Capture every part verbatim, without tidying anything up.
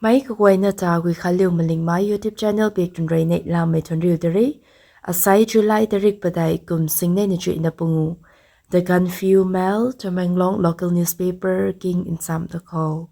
Mei kaguayna ta Guikhanliu Malingmei YouTube channel bik tun rui neihlamei thuanriu ta re. Asai July tarik padeih kum singnei na chuihna pungu. The Gaanphiu Mail, Tamenglong local newspaper king nsam ta khou.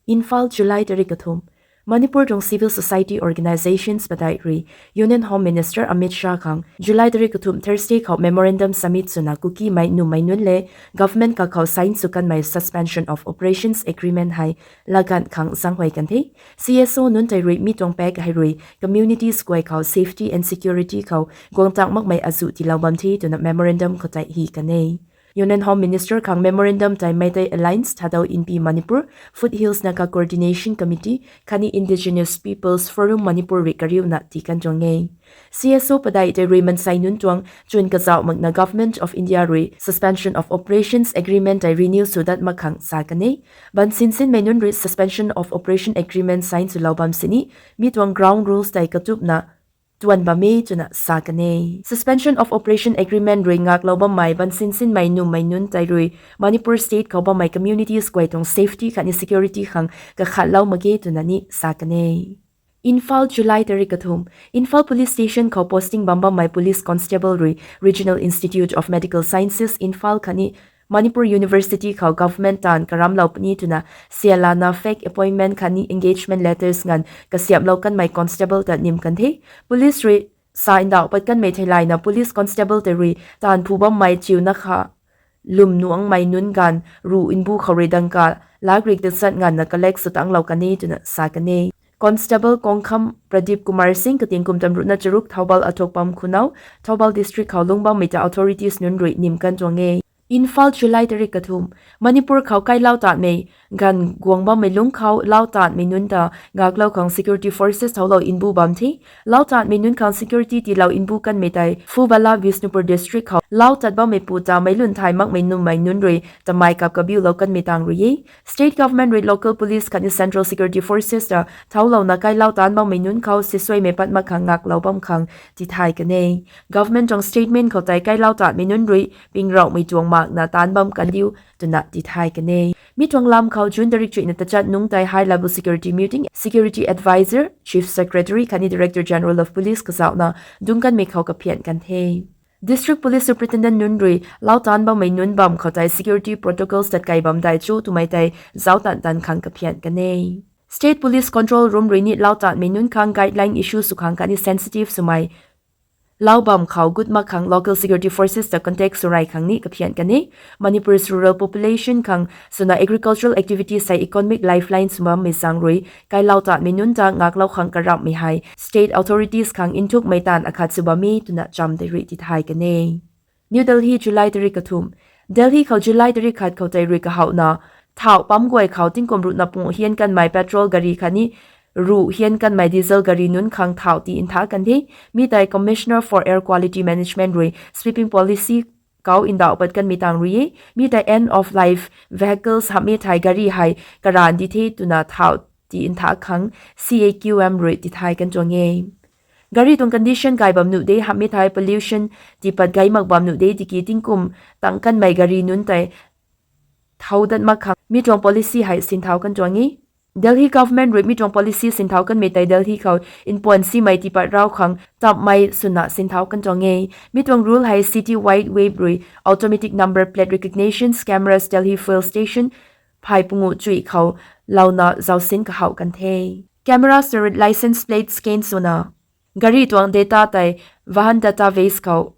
Imphal, July tarik kathumh. Manipur tuang civil society organisations padeih rui Union Home Minister Amit Shah khang July tarik kathumh Thursday khou memorandum submit swna Kukimei nuhmei nunc le government kakhou sign sw kanmei Suspension of Operations Agreement hei laganv khang zaenghuay kan the. C S O nunc tei rui mi tuang pact hei rui communities guay khou safety and security khou guangtang makmei azuh tiilou bam the twna memorandum khou tei hi kan e. Union Home Minister khang memorandum tei Meitei Alliance, Thadou Inpi Manipur, Foothills Naga Coordination Committee khatni Indigenous Peoples Forum Manipur rui kariuna tii kan tuang e. C S O padeih tei rui mansei nunc tuang chwn kazauh makna Government of India rui Suspension of Operations Agreement tei renew sw dat mak khang sa kan e. Bansinsinmei nunc rui Suspension of Operation Agreement sign swlou bam sini mi tuang ground rules tei katupna tuan bam e twna sa kan e. Suspension of Operation Agreement rui ngaklou bammei bansinsinmei nuhmei nunc tei rui Manipur state khou bammei communities guay tuang safety khatni security khang kakhatlou mak ge twna ni sa kan e. Imphal, July tarik kathumh. Imphal Police Station khou posting bam bammei police constable rui Regional Institute of Medical Sciences, Imphal khatni Manipur University khou government taanv karamlou puni twna sialana fake appointment khatni engagement letters nganv kasiamhlou kanmei constable ta nim kan the. Police rui sa ndauh pat kanmei theilayna police constable tei rui taanv phu bammei chiuna kha lwm nuangmei nunc ganv ruh mbu khou rui dangka lak rik tachat nganvna collect sw tanglou kan e twna sa kan e. Constable Kongkham Pradeep Kumar Singh kating kum tamruhna charuk Thoubal Athokpam Khunau, Thoubal District khou lungc bammei ta authorities nunc rui nim kan tuang e. Imphal, July tarik kathumh. Manipur khou kai lau taanmei ganv guang bammei lungc khou lau taanmei nunc ta ngaklou khang security forces thoulou mbu bam the. Lau taanmei nunc khang security tiilou mbu kanmei tei Phulwala, Bishnupur District khou lau tat bammeipu ta meic lun thay makmei nuhmei nunc rui tamei kap kabiulou kanmei tang rui e. State government rui local police khatni central security forces ta thoulouna kai lau taanc bammei nunc khou sisuaimei pat mak khang ngaklou bam khang tithay kan e. Government tuang statement khou tei kai lau taanmei nunc rui pingrauhmei tuang makna taanc bam kan diu twna tithay kan e. Mi tuang lam khou June tarik chuihna tachat nungc tei high level security meeting, security advisor, chief secretary khatni director general of police kazauhna dungc kanmei khou kaphian kan the. District Police Superintendent nunc rui lau taanc bammei nunc bam khou tei security protocols tat kei bam dai cho twmei tei zauc tan tan khang kaphian kan e. State Police Control Room rui ni lau taanmei nunc khang guideline issue sw khang khatni sensitive swmei lau bam khou gut mak khang local security forces ta contact sw rey khang ni kaphian kan e. Manipur's rural population khang swna agricultural activities hei economic lifeline sw bammei zaeng rui kai lau taanmei nunc ta ngaklou khang karamhmei hei state authorities khang nthukmei taanv akhat sw bam e twna cham tei rui tithay kan e. New Delhi, July tarik kathumh. Delhi khou July tarik khat khou tei rui kahouhna thauh pam guay khou tingkum ruhna pungu hian kanmei petrol gari khatni ruh hian kanmei diesel gari nunc khang thauh tii ntha kan the. Mi tei Commissioner for Air Quality Management rui sweeping policy khou ndauh pat kanmei tang rui e. Mi tei end of life vehicles hamhmei thei gari hei karan di the twna thauh tii ntha khang C A Q M rui tithay kan tuang e. Gari tuang condition gay bam nuh de, hamhmei thei pollution tiipat gay mak bam nuh de tiki tingkum tang kanmei gari nunc tei thau dat mak khang mi tuang policy hei sinthau kan tuang e. Delhi government rui mi tuang policy sinthau kanmei tei Delhi khou npuan simei tiipat rau khang tammei swna sinthau kan tuang e. Mi tuang rule hei city wide web rui automatic number plate recognitions cameras Delhi fuel station phay pungu chuih khou louna zausin kahouh kan the. Cameras rui license plate scan swna gari tuang data tei Vahan database khou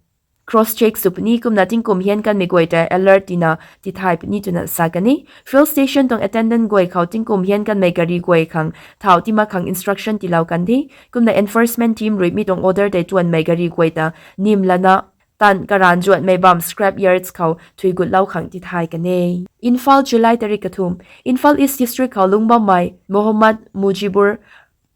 cross check sw puni kumna tingkum hian kanmei guay tei alert tina tithay puni twna sa kan e. Fuel station tuang attendant guay khou tingkum hian kanmei gari guay khang thauh tii mak khang instruction tiilou kan the. Kumna enforcement team rui mi tuang order tei tuanmei gari guay ta nim lana tan karan zuanmei bam scrap yards khou thuigutlou khang tithay kan e. Imphal, July tarik kathumh. Imphal East District khou lungc bammei Mohammad Mujibur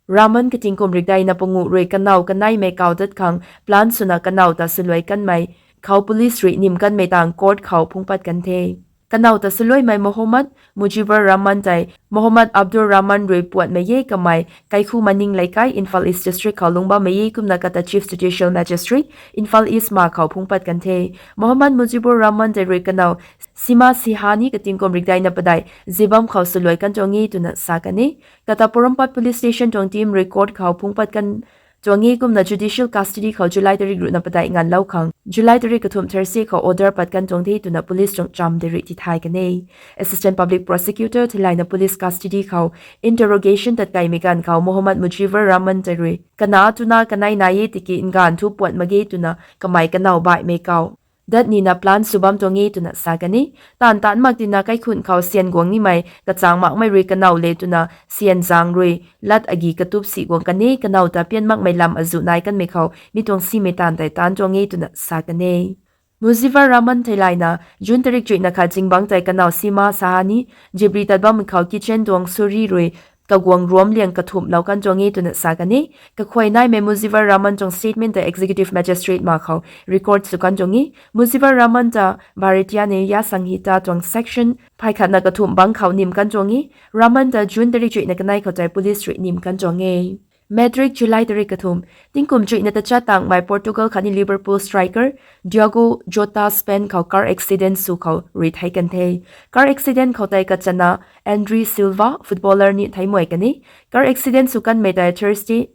Rahman katingkum rikdeina pungu rui kanow kaneimei kau dat khang plan swna kanow ta swluai kanmei khou police rui nim kanmei tang court khou phungpat kan the. Kanow ta saluaimei Mohammad Mujibur Rahman tei Mohammad Abdul Rahman rui puatmei e. Kamei Kaikhu Maning Leikai, Imphal East District khou lungc bammei e. Kumna kata Chief Judicial Magistrate, Imphal East ma khou phungc pat kan the. Mohammad Mujibur Rahman tei rui kanow Sima Sihani kating kum rikdeina padeih zibam khou saluai kan tuang e twna sa kan e. Kata Porompat Police Station tuang team rui court khou phungc pat kan tuang e. Kumna judicial custody khou July tarik ruhna padeih nganvlou khang July tarik kathumh Thursday khou order pat kan tuang the twna police tuang cham tei rui tithay kan e. Assistant Public Prosecutor theilayna police custody khou interrogation tat kaimei ganv khou Mohammad Mujibur Rahman tei rui kana twna kanei nai e tiki nganv thu puat mak ge twna kamei kanow baihmei khou dat nina plan sw bam tuang e twna sa kan e. Taanv taanc mak tina kaikhunc khou syan guang nimei kachang makmei rui kanow le twna syan zang rui lat agi katup si guang kan e. Kanow ta pian makmei lam azuh nai kanmei khou mi tuang simei taanv tei taanc tuang e twna sa kan e. Mujibur Rahman theilayna June tarik chuihna khat zingbangc tei kanow Sima Sahani zibri tat bammei khou kitchen tuang suri rui kaguang ruamliang kathumhlou kan tuang e twna sa kan e. Kakhuay naimei Mujibur Rahman tuang statement tei Executive Magistrate ma khou record sw kan tuang e. Mujibur Rahman ta Bharatiya Nyaya Sanhita tuang section phay khatna kathumh bangc khou nim kan tuang e. Rahman ta June tarik chuihna kanei khou tei police rui nim kan tuang e. Matric July tarik kathumh, tingkum chuihna tachat tangmei Portugal khatni Liverpool striker Diogo Jota Spain khou car accident sw khou rui thei kan the. Car accident khou tei kachana André Silva footballer ni theimei kan e. Car accident sw kanmei tei Thursday,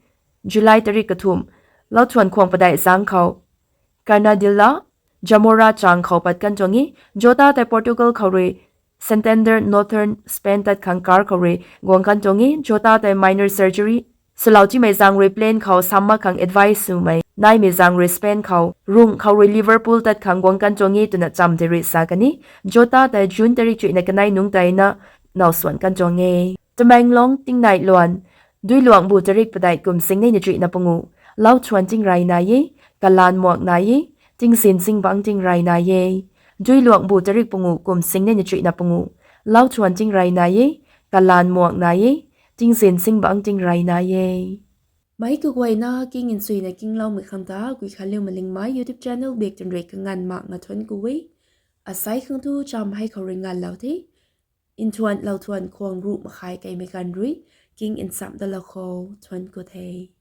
July tarik kathumh, lauthuan khwang padeih zang khou Canadilha, Zamora chang khou pat kan tuang e. Jota tei Portugal khou rui Santander, Northern Spain tat khang car khou rui guang kan tuang e. Jota tei minor surgery swlou timei zaeng rui plane khou sam mak khang advice swmei naimei zaeng rui Spain khou rung khou rui Liverpool tat khang guang kan tuang e twna cham tei rui sa kan e. Jota tei June tarik chuihna kanei nungc tei na now swan kan tuang e. Tamenglong tingnai luan, Duiluangbu tarik padeih kum singneina chuihna panguh, lauthuan tingrey nai e, kalaan muak nai e, tingzin zingbangc tingrey nai e. Duiluangbu tarik panguh kum singneina chuihna panguh, lauthuan tingrey nai e, kalaan muak nai e, tingzin zingbangc tingrey nai e. Meic kaguayna king nchuina kingloumei khang ta Guikhanliu Malingmei YouTube channel bak twn rui kanganv mak nga thuanc ku e. Asai khang tu cham hei khou rui nganvlou the. Nthuan lauthuan khwang ruh makhai kaimei ganv rui king nchamh dalou khou thuanc ku the.